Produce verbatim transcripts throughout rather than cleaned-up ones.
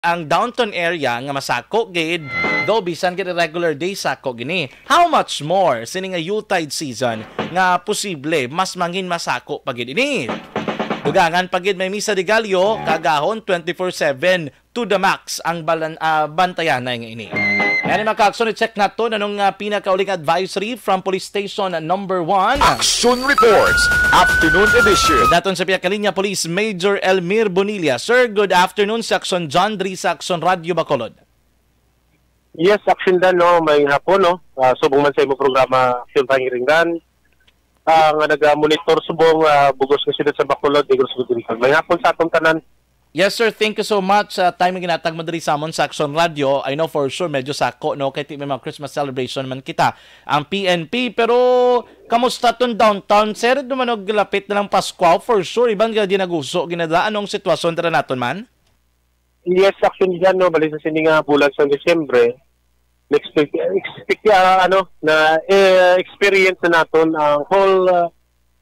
ang downtown area nga masako gid, though bisan gid regular day sako gini. How much more sini nga Yuletide season nga posible mas mangin masako pa gid ini? Dugangan pa gid may Misa de Gallo, kagahon twenty-four seven to the max ang balan, ah, bantayanay nga ini. Yan ang mga kaakson, i-check nato nanong, ah, pinakauling advisory from Police Station number one. Action Reports, Afternoon Edition. Daton sa pihak kalinya, Police Major Elmir Bonilla. Sir, good afternoon. Si Action John diri sa Action Radio Bacolod. Yes, Action Dan, no? May hapon, no? Ah, subong man sa imong programa, Action Pangiringgan. Ah, nga naga-monitor subong, ah, bugos nga siyudad sa Bacolod, Negros Occidental. May hapon sa atong tanan. Yes, sir. Thank you so much sa time nga ginatag mo diri sa amon sa Action Radio. I know for sure, medyo sako, no? Kay ti may mga Christmas celebration man kita, ang P N P. Pero, kamusta ton downtown, sir? Dumanog lapit na lang Pasko, for sure. Iban nga ginaguso, ginada. Anong sitwasyon dira naton man? Yes, actually, dyan, no, bali sa sini nga bulan sa Disyembre, na-expect, expect, ah, ano, na, eh, experience na naton ang whole, ah,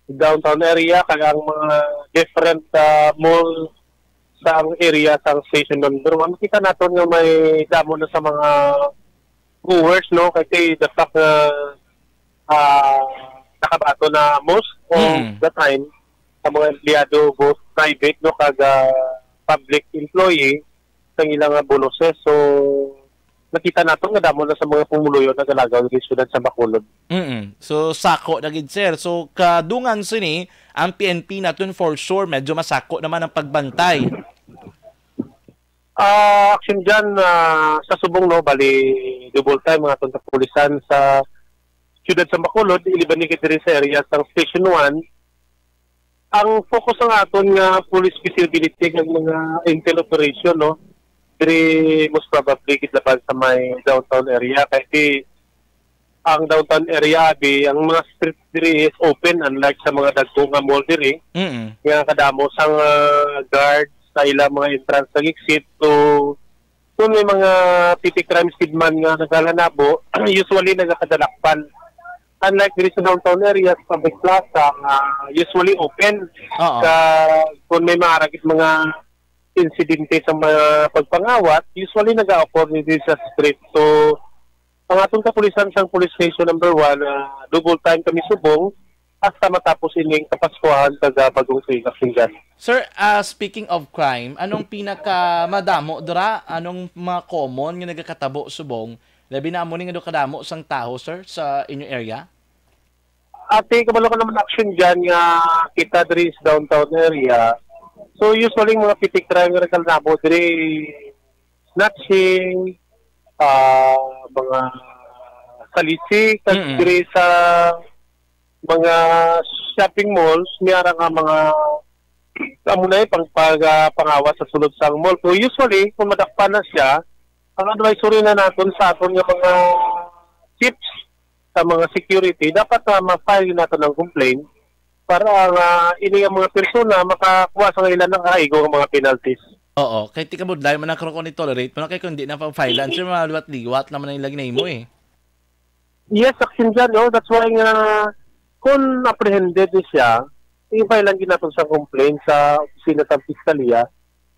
downtown area, kag ang mga different, ah, mall sa ang area sa Station Number One. Makita naton nga may damo na sa mga goers, no? Kasi the fact nga, ah, nakabato na most of Mm. the time sa mga empleyado, both private, no, kag, ah, public employee, sang ilang nga bonuses. So, nakita nato nga damo na sa mga pumuluyo nagalagaw diri sa siyudad sa Bacolod. Mm. So, sako na gid, sir. So, kadungan sini, ang P N P naton for sure, medyo masako naman ang pagbantay. Ah, action dyan, ah, sa subong, no, bali, double time mga aton kapulisan sa siyudad sa Bacolod, iliban ni diri sa area sang Station One. Ang focus ng aton nga police visibility kag mga intel operation, no, diri most probably gid laban sa may downtown area, kay di ang downtown area, abi, ang mga street diri is open, unlike sa mga dagko nga mall diri, Mm. nga kadamo sang, ah, guard sa ilang mga entrance kag exit. So, kung may mga petty crimes gid man nga naghalanabo, usually nagakadalakpan. Unlike diri sa downtown area, sa public plaza, nga usually open. Oo. Sa, kung may mga ragit mga insidente sa mga pagpangawat, usually nag-a-occur diri sa street. So, ang aton kapulisan sang Police Station Number One, ah, double time kami subong hasta matapos ining Kapaskuhan kag, ah, Bagong Tuig, Action John. Sir, ah, speaking of crime, anong pinakamadamo dira? Anong mga common nga nagakatabo subong? Labi na amo ni nga daw kadamo sang tawo, sir, sa inyo area? Ate, kabalo ka naman, Action, dyan nga kita diri sa downtown area. So, usually, mga petty crime nga nagkalnabo diri, snatching, ah, mga salisi, kag Mm-mm. diri sa mga shopping malls, may ara nga mga amo na, eh, pang, pag, ah, pangawas sa sulod sang mall. So, usually, kung madakpan na siya, ang advisory na naton sa aton nga mga chiefs, sa mga security, dapat, ah, ma-file naton ang complaint para nga ini nga mga persona makakuha sa ila nakaigo nga mga penalties. Oo, kay ti kabudlay man ang kung i-tolerate mo na, kay kung di na pa-file, sir, maliwat-liwat naman ang ilang name mo, eh. Yes, action dyan, no? That's why nga, kung apprehended ni siya, i-file lang gid naton sa complaint sa opisina sa piskalya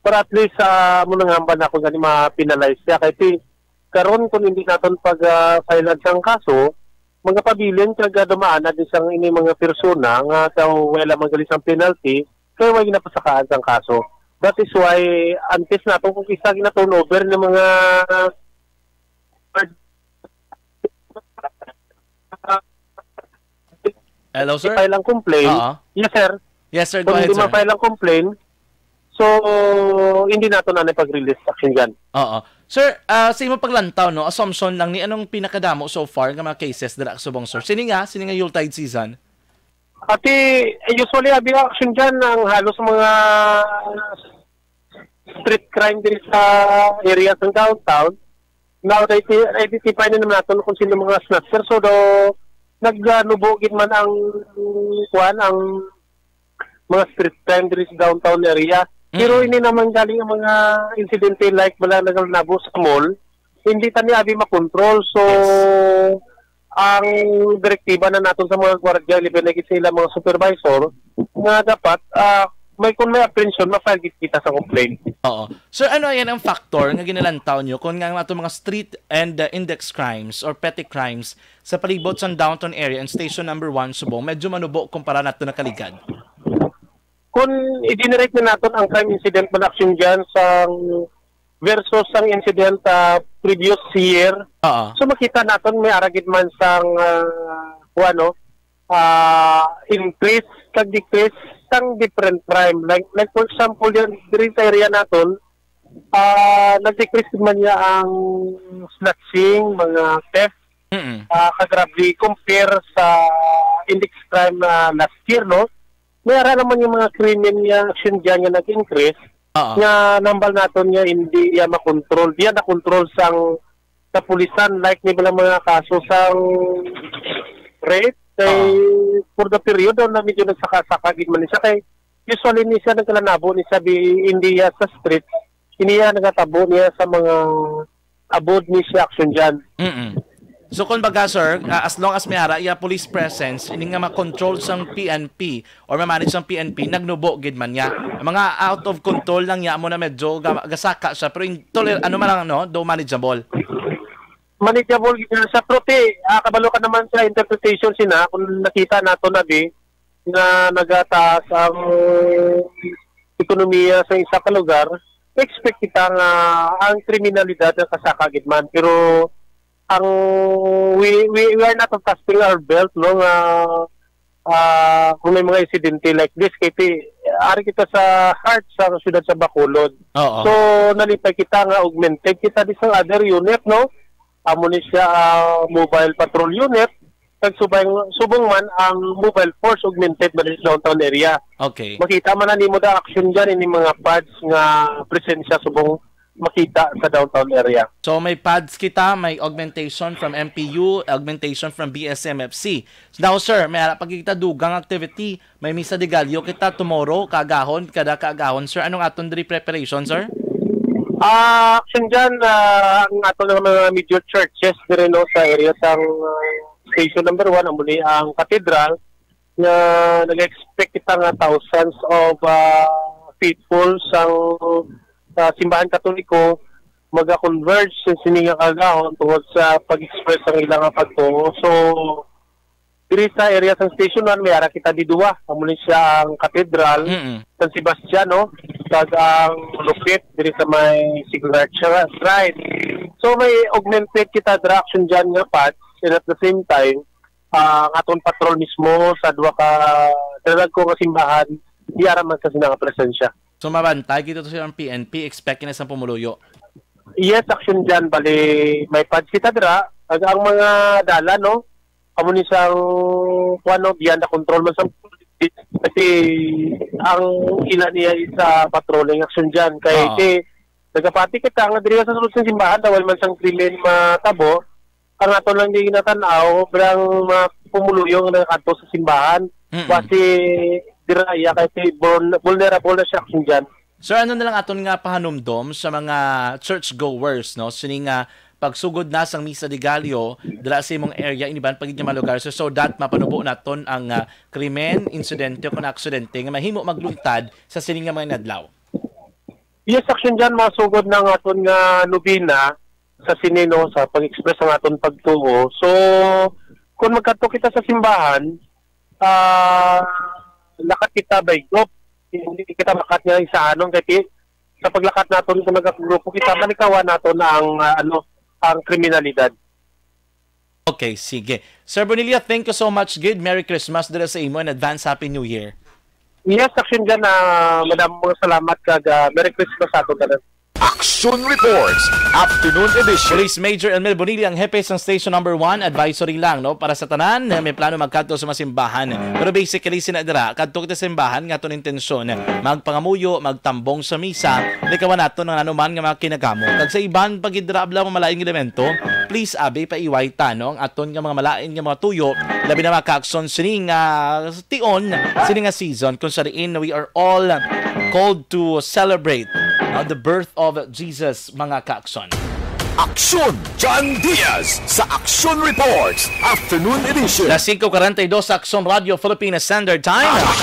para at least, ah, mo nang hambal na kung gani ma-penalize siya. Kay ti, karon kung hindi naton pag, ah, file-an sang kaso, magapabilin kag, ah, dumaan na din sang ini mga persona nga daw wala man gali sang penalty, kay wala ginapasakaan sang kaso. That is why, antes naton kung isa gina-turnover ng mga Hello, sir? I-file ang complaint. Oo. Yes, sir. Yes, sir. Go Kung ahead, hindi sir. ma-file ang complaint, so, hindi nato na pag-release action dyan. Oo. Sir, ah, sa imong paglantaw, no, assumption lang ni, anong pinakadamo so far nga mga cases dira subong, sir? Sini nga, sini nga Yuletide season? Ati, usually, abi action dyan ang halos mga street crime diri sa area sa downtown. Na-identify na naman natin kung sino mga snatcher. So, do, nagnubo gid man ang, kuwan, ang mga street crime diri sa downtown area. Pero Mm. ini naman galing ang mga insidente like wala nagalnabo sa mall, hindi tani abi makontrol. So, Yes. ang direktiba na naton sa mga gwardiya, labi na gid sa ilang mga supervisor, nga dapat, ah, may, kung may apprehension, ma-file gid kita sa complaint. Oo. Sir, ano yan ang factor nga ginalantaw nyo kung nga ang ato mga street and, uh, index crimes or petty crimes sa palibot sa downtown area and station number one Subong medyo manubo kumpara nato nakaligad? Kung i-generate na naton ang crime incident man action dyan sa versus ang incident, ah, previous year, Oo. so makita naton may aragid man sang, ah, kuwan, no? Ah, increase kag decrease sang different crime. Like, like for example, yan, diri sa area naton, ah, nag-decrease man niya ang snatching, mga theft, Mm-mm. ah, kagrabe compare sa index crime na last year, no? May ara naman yung mga krimen nga action dyan nga nag-increase, Oo. nga nambal naton nga hindi iya makontrol. Diyan na-control sang kapulisan, like ni mga kaso sang rape, kay Oo. for the period daw na medyo nagsaka-saka gid man siya, kay usually ni siya nagkalanabo ni siya di, hindi iya sa street, hindi iya nagatabo niya sa mga abod ni siya action dyan. Mm-mm. So, kung baga, sir, ah, as long as may ara iya police presence, ini nga ma-control sang P N P or ma-manage sang P N P, nagnubo gid man niya. Ang mga out of control lang niya, amo na medyo ga-, gasaka siya. Pero in toler-, ano man lang, no? Though manageable. Manageable gid siya. Pero ti, ah, kabalo ka naman sa interpretation sina, kung nakita nato na di, nga nagataas ang ekonomiya sa isa ka lugar, expect kita nga ang kriminalidad ang kasaka gid man. Pero ang, we, we, we are not casting our belt, no, nga, ah, kung may mga insidente like this, kay ti-, ari kita sa heart sa siyudad sa Bacolod. Oo. So, nalipay kita nga augmented kita di sa other unit, no? Amo ni siya, ah, mobile patrol unit. Kag subay, subong man ang mobile force augmented man sa downtown area. Okay. Makita man na nimo da action dyan, ini mga pads nga presensya subong makita sa downtown area. So, may pads kita, may augmentation from M P U, augmentation from B S M F C. Now, sir, may ara pa kita dugang activity. May Misa de Gallo kita tomorrow, kaagahon, kada kaagahon. Sir, anong aton diri preparation, sir? Ah, action dyan, ah, ang aton nga mga major churches diri, no, sa area sang, ah, station number one, amo ni ang cathedral, nga nag-expect kita nga thousands of, ah, faithful sang, ah, simbahan Katoliko maga-converge sa sini nga kaagahon tungod sa pag-express sang ilang nga pagtuo. So, diri sa area sang Station One, may ara kita di duwa. Amo ni siya ang Cathedral, Mm-mm. San Sebastian, no? Kag ang Lupit, diri sa may Signature Shrine. So, may augmented kita dira action dyan nga pads. And at the same time, ah, ang aton patrol mismo sa duha ka dalagko nga simbahan, di ara man sa sina nga presensya. So, mabantay kita to sa P N P, expect na sa pumuluyo. Yes, action dyan. Bali, may pads kita dira. Kag ang mga dalan, no? Amo ni sang, kuwan, no, beyond the control man sang police. Kasi ang ila niya is, ah, patrolling action dyan. Kay Oo. si, nagapati kita nga diri sa sulod sa simbahan, daw wala man sang krimen matabo. Ang ato lang di ginatan-aw, brang mga pumuluyo nga nagakadto sa simbahan. Mm-mm. Basi dira iya kay si vulner-, vulnerable na siya action dyan. Sir, ano na lang aton nga pahanumdom sa mga churchgoers, no? Sini nga pagsugod na sang Misa de Gallo, dira sa imong area, iniban pa gid nga mga lugar, sir, so that mapanubo naton ang, ah, krimen, insidente o kon aksidente nga mahimo magluntad sa sini nga mga inadlaw. Yes, action dyan, masugod na ang aton nga nobena sa sini, no, sa pag-express ang aton pagtuo. So, kung magkadto kita sa simbahan, ah, lakat kita by group. Hindi kita lakat nga isahanon kay ti-, sa paglakat naton kung nagagrupo kita, manikawan naton ang, ah, ano, ang kriminalidad. Okay, sige. Sir Bonilla, thank you so much gid. Merry Christmas dira sa imo and advance Happy New Year. Yes, action dyan, ah, madamo nga salamat kag, ah, Merry Christmas sa aton tanan. Action Reports, Afternoon Edition. Police Major Elmer Bonilla ang hepe sang Station Number One. Advisory lang, no, para sa tanan nga may plano magkadto sa mga simbahan. Pero basically, sina dira, kadto kita sa simbahan nga aton intensyon, magpangamuyo, magtambong sa misa, likawan naton ang anuman nga mga kinagamo. Kag sa iban pa gid dira abla mga malain nga elemento, please, abi, paiway ta, no, ang aton nga mga malain nga mga tuyo, labi na mga kaakson sini nga tion, sini nga season, kung sa diin we are all called to celebrate, uh, the birth of Jesus, mga kaakson. Aksyon, John Diaz sa Aksyon Reports, Afternoon Edition. Las singko kuwarenta y dos, Aksyon Radio Philippines Standard Time.